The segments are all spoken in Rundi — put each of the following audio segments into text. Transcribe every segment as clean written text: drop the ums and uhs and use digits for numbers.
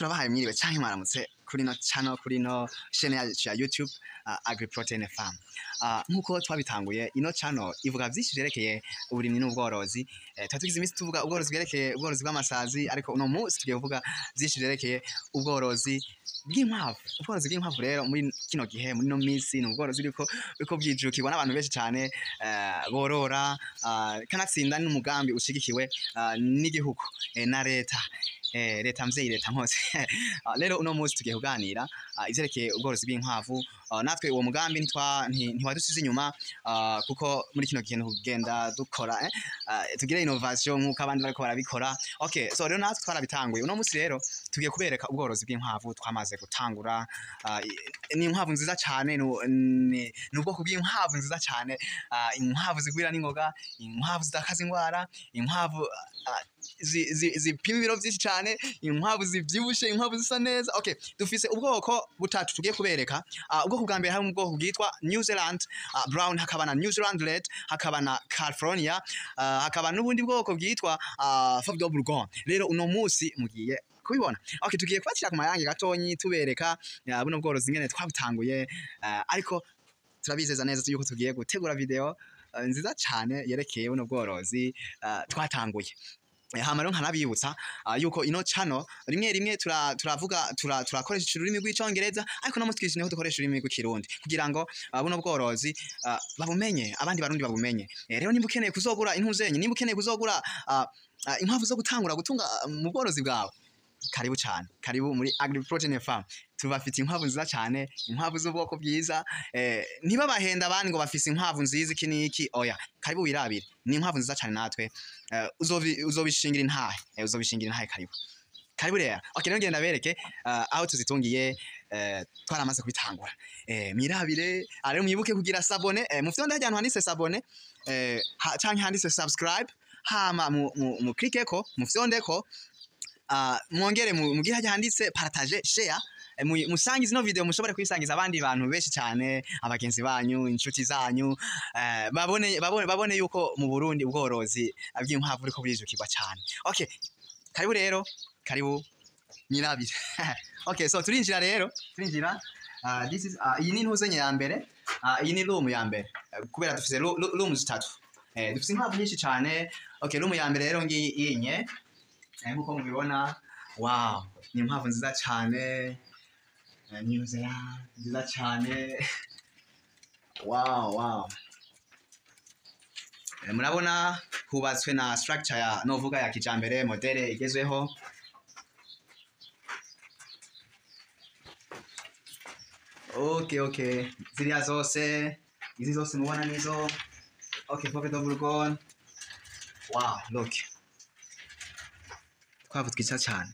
Turabahaye mwiriwe canke mwaramutse kuri no channel, kuri no chaîne yacu ya YouTube, Agri Protein Farm. Nkuko twabitanguye, ino channel ivuga vyinshi vyerekeye uburimyi n'ubworozi. Twari tugize iminsi tuvuga ubworozi bwerekeye ubworozi bw'amasazi, ariko uno munsi tugiye kuvuga vyinshi vyerekeye ubworozi bw'inkwavu. Ubworozi bw'inkwavu rero muri kino gihe, muri no minsi, ni ubworozi buriko bwijukirwa n'abantu benshi cane, borora, kanatsinda n'umugambi ushigikiwe n'igihugu, na leta, leta mvyeyi, leta nkose. Rero uno munsi tugiye kuganira ivyerekeye ubworozi bw'inkwavu. Natwe uwo mugambi ntiwadusize inyuma, kuko muri kino gihe kugenda dukora, tugire innovation nkuko abandi bariko barabikora. Okay, so rero natwe twarabitanguye. Uno munsi rero tugiye kubereka ubworozi bw'inkwavu twamaze gutangura. Ni inkwavu nziza cane, ni ubwoko bw'inkwavu nziza cane, inkwavu zigwira n'ingoga, inkwavu zidakaza ingwara, inkwavu zipima ibiro vyinshi cane, inkwavu zivyibushe, inkwavu zisa neza. Okay, dufise ubwoko butatu tugiye kubereka. Ubwoko bwa mbere, hari ubwoko bwitwa New Zealand Brown, hakaba na New Zealand Red, hakaba na California, hakaba n'ubundi bwoko bwitwa Foie de Bourgogne. Rero uno munsi mugiye kubibona. Okay, tugiye kubatira ku mayange gatonyi, tubereka buno bworozi ingene twabutanguye, ariko turabizeza neza yuko tugiye gutegura video nziza cane yerekeye buno bworozi twatanguye. Hama rero nkanabibutsa yuko ino channel rimwe rimwe turavuga, turakoresha ururimi rw'Icongereza, ariko no mutwishimiye ko dukoresha ururimi rw'Ikirundi kugira ngo buno bworozi babumenye, abandi Barundi babumenye. Rero nimba ukeneye kuzogura intuzenye, nimba ukeneye kuzogura inkwavu zo gutangura gutunga mu bworozi bwawe, karibu cyane, karibu muri Agri Protein Farm. Tubafite inkwavu nziza cyane, inkwavu z'ubwoko bwiza. Ntibabahenda abandi ngo bafise inkwavu nziza iki n'iki, oya, karibu wirabire, ni inkwavu nziza cyane. Natwe uzobishingira intahe, uzobishingira intahe. Karibu, karibu rero. Okay, rero ngenda bereke aho tuzitungiye, twaramaze kubitangura. Mwirabire. Rero mwibuke kugira s'abonner, mufite ahantu handitse s'abonner canke handitse subscribe, hama mu cliqueko, mufyondeko, mwongere mugire hajya handitse partage, share, musangize ino video, mushobore kuyisangiza abandi bantu benshi cyane, abagenzi banyu, inshuti zanyu, babone yuko mu Burundi ubworozi bw'inkwavu buriko burijukirwa cyane. Okay, karibu rero, karibu nyirabire. Okay, so turinjira rero, turinjira. This is, iyi ni intuzenye ya mbere, iyi ni room ya mbere, kubera dufise room zitatu, dufise inkwavu nyinshi cyane. Okay, room ya mbere rero ngiyi inye, nkuko mubibona. Wow, ni inkwavu nziza cyane, New Zealand nziza cyane. Wow. Murabona hubatswe na structure ya novuga ya kijambere, modèle igezweho. Okay, ziriya zose, izi zose mubona nizo, okay, Foie de Bourgogne. Wow, look, twavu twiza cyane,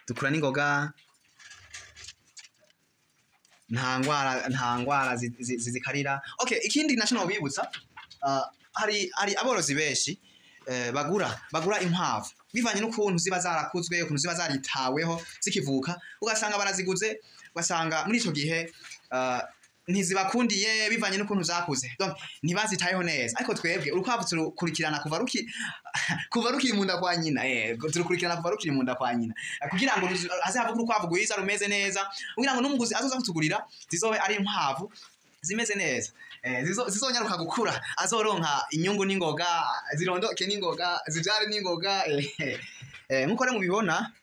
dukura n'ingoga, nta ngwara zizikarira. Okay, ikindi naco nobibutsa, hari aborozi benshi bagura inkwavu bivanye n'ukuntu ziba zarakuzwe, ukuntu ziba zaritaweho zikivuka, ugasanga baraziguze, ugasanga muri ico gihe ntizibakundiye bivanye n'ukuntu zakuze, donc ntibazitayeho neza. Ariko twebwe urukwavu turukurikirana kuva rukiri mu nda kwa nyina, turukurikirana kuva rukiri mu nda kwa nyina, kugira ngo haze havuke urukwavu rwiza rumeze neza, kugira ngo n'umuguzi azoza kutugurira zizobe ari inkwavu zimeze neza, zizonyaruka gukura, azoronka inyungu n'ingoga, zirondoke n'ingoga, zivyare n'ingoga. Nkuko rero mubibona.